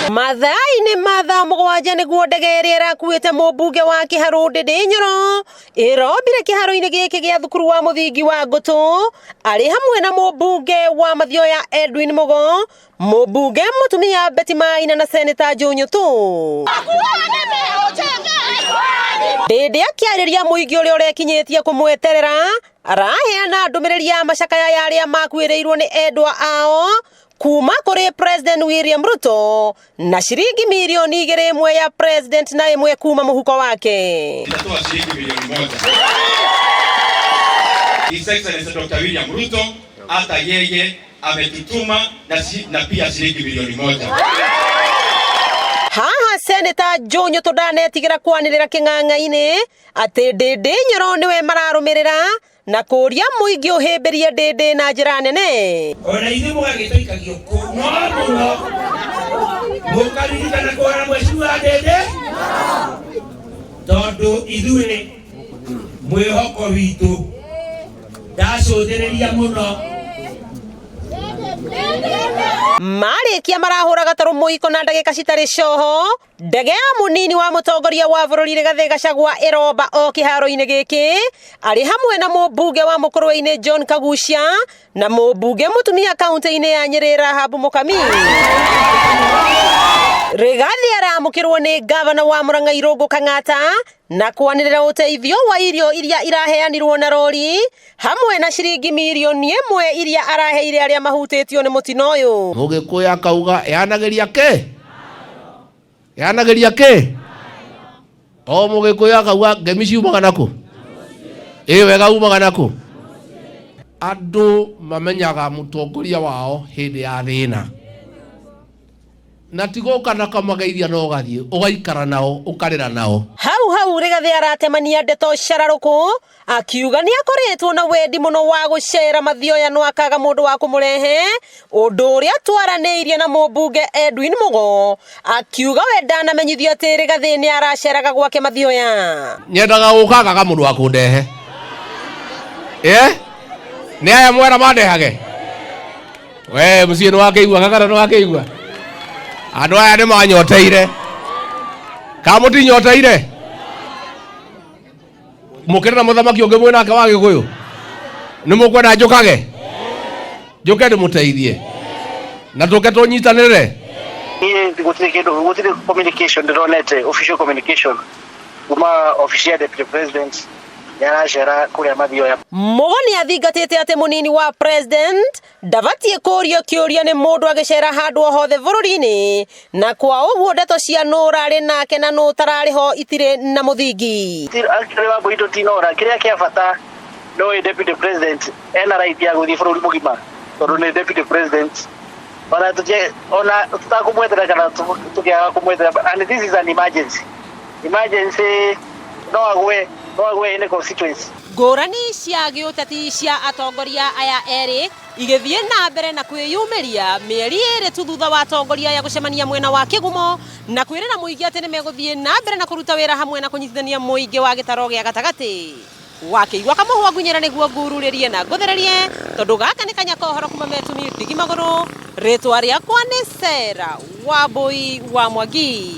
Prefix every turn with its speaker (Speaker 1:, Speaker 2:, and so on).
Speaker 1: Mathaa-inĩ ma thaa 7 nĩguo ndege ĩrĩa ĩrakuĩte mũmbunge wa Kĩharũ Ndĩndĩ Nyoro ĩrombire kĩharo-inĩ gĩkĩ gĩa thukuru wa mũthingi wa Ngũtũ arĩ hamwe na mũmbunge wa Mathioya Edwin Mugo, mũmbunge mũtumia Betty Maina na Seneta Joe Nyutu. Ndĩndĩ akĩarĩria mũingĩ ũrĩa ũrekinyĩtie kũmweterera araheana ndũmĩrĩri ya macakaya ya arĩa makuĩrĩirwo nĩ endwa ao kuma kũrĩ President William Ruto na ciringi mirioni 2, 1 ya President na 1 kuma mũhuko wake.
Speaker 2: Nitatoa shilingi milioni 1. His Excellency Dr. William Ruto hata yeye ametutuma na pia shilingi milioni 1.
Speaker 1: Haha Senator Joe Nyutu ndanetigĩra kwanĩrĩra kĩng'ang'a-inĩ atĩ Ndĩndĩ Nyoro nĩwe mararũmĩrĩra na kũria mũingĩ ũhĩmbĩrie Ndĩndĩ na njĩra nene.
Speaker 3: Ona ithuĩ mũgagĩtũikagio kũ no mũno mũkaririkana kũhara mheshimiwa Ndĩndĩ tondũ ithuĩ mwĩhoko witũ ndacũthĩrĩria mũno.
Speaker 1: Marĩkia marahũra gatarũ mũiko na ndagĩka citarĩ coho ndege ya mũnini wa mũtongoria wa bũrũri Rigathĩ Gachagua ĩromba o kĩharo-inĩ gĩkĩ arĩ hamwe na mũmbunge wa Mũkũrwe-inĩ John Kagucia na mũmbunge mũtumia kaunti-inĩ ya Nyĩrĩ Rahabu Mũkami. Rigathĩ aramũkĩrwo nĩ gavana wa Murang'a Irũngũ Kang'ata na kwanĩrĩra ũteithio wa irio iria iraheanirwo na rori hamwe na ciringi mirioni 1 iria araheire arĩa mahutĩtio nĩ mũtino ũyũ.
Speaker 4: Mũgĩkũyũ akauga yanagĩria kĩ? Yanagĩria kĩ? O mũgĩkũyũ akauga ngemi ciumaga nakũ? Ĩ wega umaga nakũ? Andũ mamenyaga mũtongoria wao hĩndĩ ya thĩna. Na ti gũka na kamageithia no ũgathiĩ ũgaikara nao ũkarĩra nao.
Speaker 1: Hau hau Rigathĩ aratemania ndeto cararũkũ akiuga nĩ akoretwo na wendi mũno wa gũcera Mathioya no akaga mũndũ wa kũmũrehe, ũndũ ũrĩa twaranĩirie na mũmbunge Edwin Mugo akiuga we ndanamenyithio atĩ Rigathĩ nĩ araceraga gwake Mathioya.
Speaker 4: Nyendaga gũka ngaga mũndũ wa kũndehe. Nĩ aya mwera mandehage? We mũciĩ nĩ wakĩigua kana nĩ wakĩigua? Andũ aya nĩ manyoteire. Ka mũtinyoteire? Mũkĩrĩ na mũthamaki ũngĩ mwĩ nake wa Gĩkũyũ? Nĩ mũkwenda njũkage? Njũke ndĩmũteithie na tũke tũnyitanĩre?
Speaker 5: Niĩ gũtirĩ kĩndũ, gũtirĩ communication ndĩronete, official communication kuma office ya deputy president nĩaracera kũrĩa Mathioya.
Speaker 1: Mugo nĩ athingatĩte atĩ mũnini wa president ndabatiĩ kũrio kĩũria nĩ mũndũ agĩcera handũ o hothe bũrũri-inĩ, na kwa ũguo ndeto cia nũ ũrarĩ nake na nũ ũtararĩ ho itirĩ na mũthingi.
Speaker 5: Actually Wambui tũtinora, kĩrĩa kĩa bata no ĩ deputy president ena right ya gũthiĩ bũrũri mũgima tondũ nĩ deputy president. Ona tũtie, ona tũtakũmwetera kana tũkĩaga kũmwetera, and this is an emergency. Emergency no agwe, no agwe in the constituency.
Speaker 1: Ngũrani cia gĩũteti cia atongoria aya erĩ igĩthiĩ na mbere na kwĩyumĩria mĩeri 2 tu thutha wa atongoria aya gũcemania mwena wa Kĩgumo na kwĩrĩra mũingĩ atĩ nĩmegũthiĩ na mbere na kũruta wĩra hamwe na kũnyitithania mũingĩ wa gĩtaro gĩa gatagatĩ. Wakĩigua kamũhwa ngunyĩra nĩguo ngururĩrie na ngũthererie tondũ gaka nĩ kanya ka ũhoro kuma Metumi Ndigi Magũrũ. Rĩtwa rĩakwa nĩ Sarah Wambui wa Mwangi.